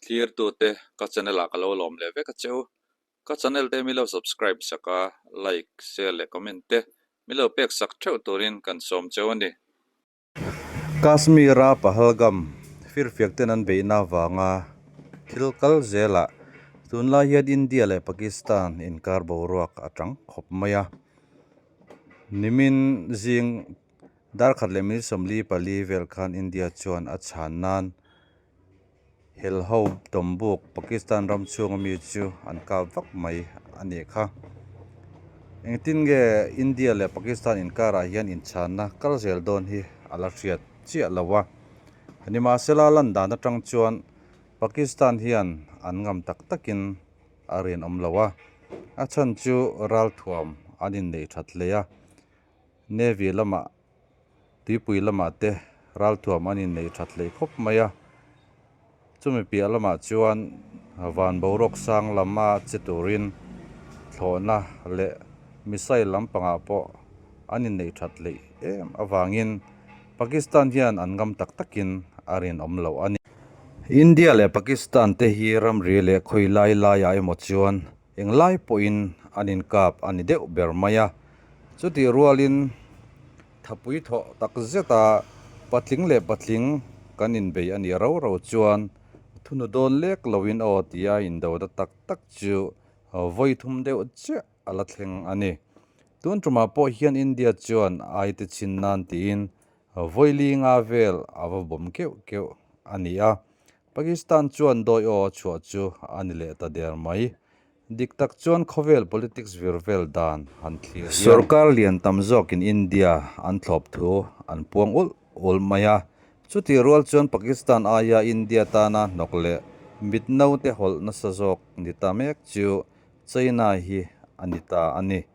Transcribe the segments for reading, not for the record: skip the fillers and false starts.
Thlirtute ka channel ah ka lo lawm leh vek a che u. Ka channel te mi lo subscribe sak a, like, share leh comment te mi lo pek sak theuh turin kan sawm cheu a ni. Kashmir-a Pahalgam firfiak ten an beihna avanga thil kal zelah tunlai hian India leh Pakistan inkar boruak a tang khawp mai a. Nimin zing dar khat leh minute 44 vel khan India chuan a chhan nan Hel ho tawmbuk Pakistan ram chhunga mi chu an kap vak mai a nih kha. Engtin nge India leh Pakistan inkarah hian inchhanna kal zel dawn hi a la hriat chiah lo a. Nimahsela lan dan atang chuan Pakistan hian an ngam tak takin a rinawm lo a, a chhan chu ralthuam an inneih that hle a, Navy lamah tuipui lamah te ralthuam an inneih that hlei khawp mai a, chumi piah lamah chuan van boruak sang lama che turin thlawhna leh missile lampangah pawh an inneih that hleih em avangin Pakistan hian an ngam tak takin a rinawm loh a ni. India leh Pakistan te hi ramri leh khawi lai laiah emaw chuan Englai pawhin an inkap a ni deuh ber mai a, chutih rualin thapui thawh tak zeta patling leh patling kan inbei a nih ro ro chuan thunu dawn lek loin aw tia indona tak tak chu vawi thum deuh chiah a la thleng a ni. Tun tumah pawh hian India chuan aite chhin nan tiin vawi li nga vel a va bawm keuh keuh a ni a, Pakistan chuan dawi aw a chhuah chu a ni leh ta der mai. Dik tak chuan khawvel politics vir vel dan han thlir hian. Sorkar lian tam zawkin India an thlawp thu an puang ulh ulh mai a, chutih rual chuan Pakistan aia India tana hnawk leh mit naute hawlh nasa zawk ni ta mek chu China hi a ni ta a ni.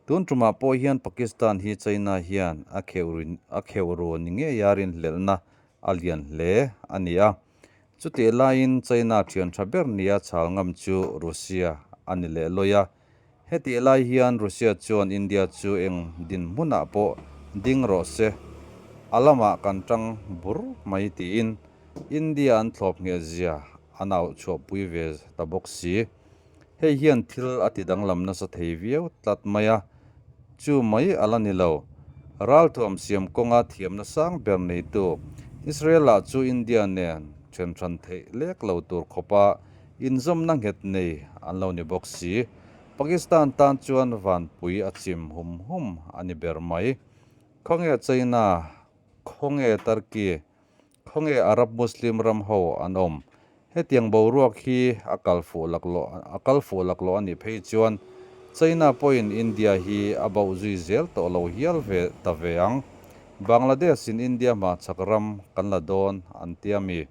Tun tumah pawh hian Pakistan hi China hian a kheuh a kheuh ru ni ngei a rinhlelhna a lian hle a ni a. Chutih laiin China thian tha ber nia chhal ngam chu Russia a ni leh lawi a. Hetih lai hian Russia chuan India chu eng dinhmunah pawh ding rawh se, a lamah kan tang bur mai tiin India an thlawp ngheh zia an auh chhuahpui ve ta bawk si. Hei hian thil a ti danglam nasa thei viau tlat mai a, chu mai a la ni lo. Ralthuam siam kawnga thiamna sang ber neitu Israel-ah chu India nen then hran theih lek lo tur khawpa inzawmna nghet nei an lo ni bawk si. Pakistan tan chuan vanpui a chim hum hum a ni ber mai. Khawnge China, khawnge Turkey, Khawnge Arab Muslim ram ho an awm? Hetiang boruak hi a kal fuh laklawh a kal fuh laklawh a nih phei chuan China pawhin India hi a bauh zui zel tawh lo hial ve ta ve ang. Bangladesh in India hma chhak ram kan la dawn an tia mi?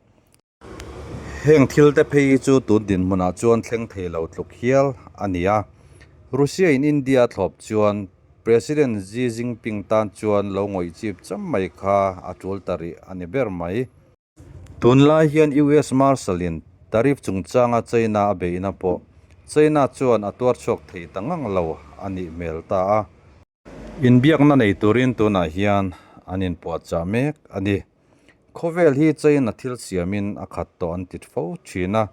Heng thil te phei hi chu tun dinhmunah chuan thleng thei lo tluk hial a ni a. Russia in India a thlawp chuan President Xi Jinping tan chuan lo ngawih chip cham mai kha a tul ta rih a ni ber mai. Tunlai hian US Marshal-in tariff chungchanga China a beihna pawh China chuan a tuar chhuak thei ta ngang lo a nih hmel ta a. Inbiakna nei turin tunah hian an inpuahchah mek a ni. Khawvel hi China thil siamin a khat tawh an ti fo thin a,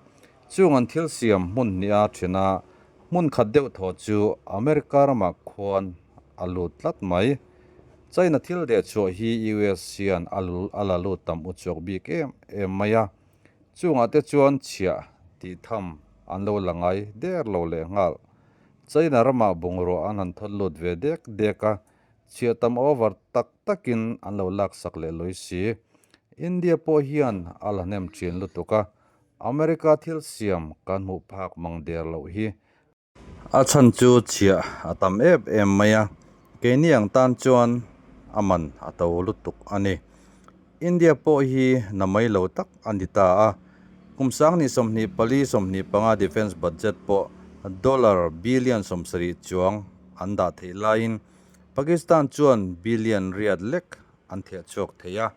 chung an thil siam hmun hnih a then a, hmun khat deuh thaw chu America ramah khuan a lut tlat mai. China thil deh chhuah hi US hian a la lut tam uchhuak bik em em mai a, chungah te chuan chhiah tih tham an lo la ngai der lo leh nghal. China ramah bungrua an han thawt lut ve dek dek a, Chhiah tam over tak takin an lo laksak leh lawi si. India pawh hian a la hnem thin lutuk a, America thil siam kan hmuh phak mang der loh hi. A chhan chu chhiah a tam em em mai a, keini ang tan chuan a man a to lutuk a ni. India pawh hi na mai lo tak a ni ta a, kum 2024 25 defence budget pawh dollar billion 70 chuang an dah theih laiin Pakistan chuan billion riat lek an theh chhuak thei a,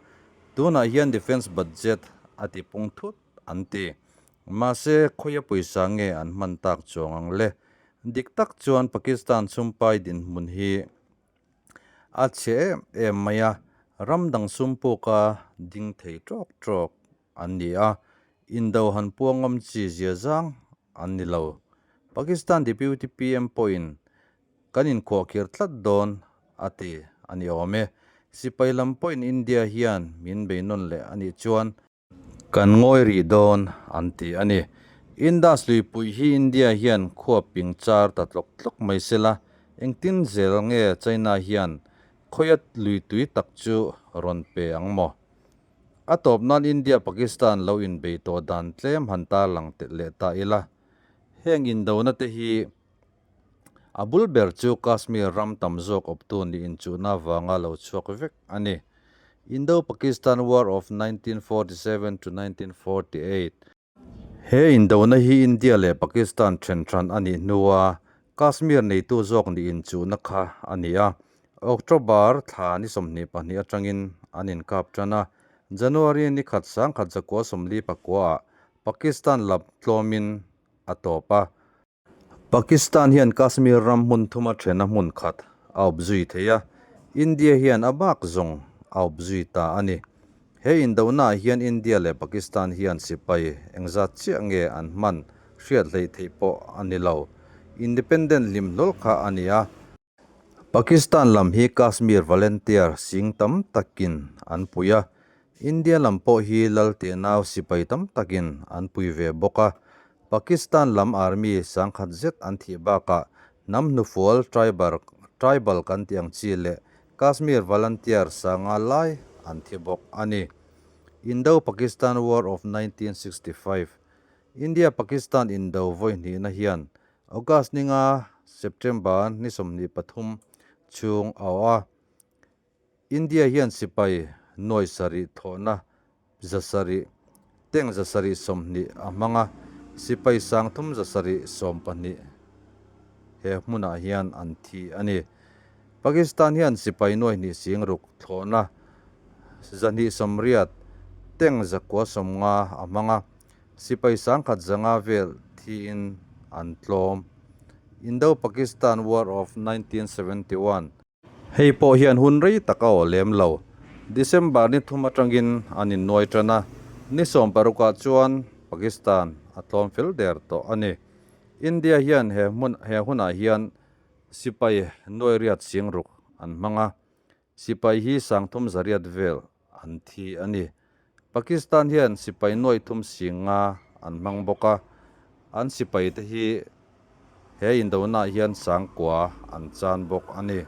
tunah hian defence budget a ti pung thut an ti. Mahse, khawia pawisa nge an hman tak chuang ang le? Dik tak chuan Pakistan chhumpai dinhmun hi a chhe em em mai a, ram dang sum puka ding thei tawk tawk an ni a. Indo han puang ngam chi zia zang an ni lo. Pakistan Deputy PM pawhin kan inkhuahkhir tlat dawn a ti a ni awm e. Sipai lam pawhin India hian min bei nawn leh a nih chuan kan ngawi rih dawn an ti a ni. Indus luipui hi India hian khua ping char ta tlawk tlawk mai se la, engtin zel nge China hian khawiat lui tui tak chu rawn pe ang maw? A tawp nan India Pakistan lo inbei tawh dan tlem han tarlang leh ta ila. Heng indona te hi a bul ber chu Kashmir ram tam zawk awptu nih inchuhna vanga lo chhuak vek a ni. Indo-Pakistan War of 1947 to 1948. He indona hi India leh Pakistan then hran a nih hnua Kashmir neitu zawk nih inchuhna kha a ni a. October thla ni 22 atangin an inkap tan a, January ni khat sangkhat zakua sawmli pakuaah Pakistan lam tlawmin a tawp a. Pakistan hian Kashmir ram hmun thuma thena hmun khat a awp zui thei a, India hian a bak zawng a awp zui ta a ni. He indonaah hian India leh Pakistan hian sipai engzat chiah nge an hman hriat hleih theih pawh a ni lo. Independent hlim hlawl kha a ni a. Pakistan lam hi Kashmir volunteer sing tam takin an pui a, India lam pawh hi Laltianau sipai tam takin an pui ve bawk a. Pakistan lam army sangkhat zet an thih bakah hnam hnufual tribal tribal kan tih ang chi leh Kashmir volunteer sanga lai an thi bawk a ni. Indo-Pakistan War of 1965, India-Pakistan indo vawi hnihna hian August ni nga, September ni 23 chhung a awh a. India hian sipai nuai sarih thawhna zasarih tank zasarih 20 a hmang a, sipai sangthum zasarih 12 he hmunah hian an thi a ni. Pakistan hian sipai nuai hnih sing ruk thlawhna 280 tank 190 a hmang a, Sipai sangkhat zanga vel thiin an tlawm. Indo-Pakistan War of 1971. Hei pawh hian hun rei tak a aw lem lo. December ni thum atangin an innuai tan a, ni 16ah chuan Pakistan a tlawm fel der tawh a ni. India hian he hmun he hunah hian sipai nuai riat sing ruk an hmang a, Sipai hi sangthum zariat vel an thi a ni. Pakistan hian sipai nuai thum sing nga an hmang bawk a, an sipai te hi he indonaah hian sangkua an chan bawk a ni.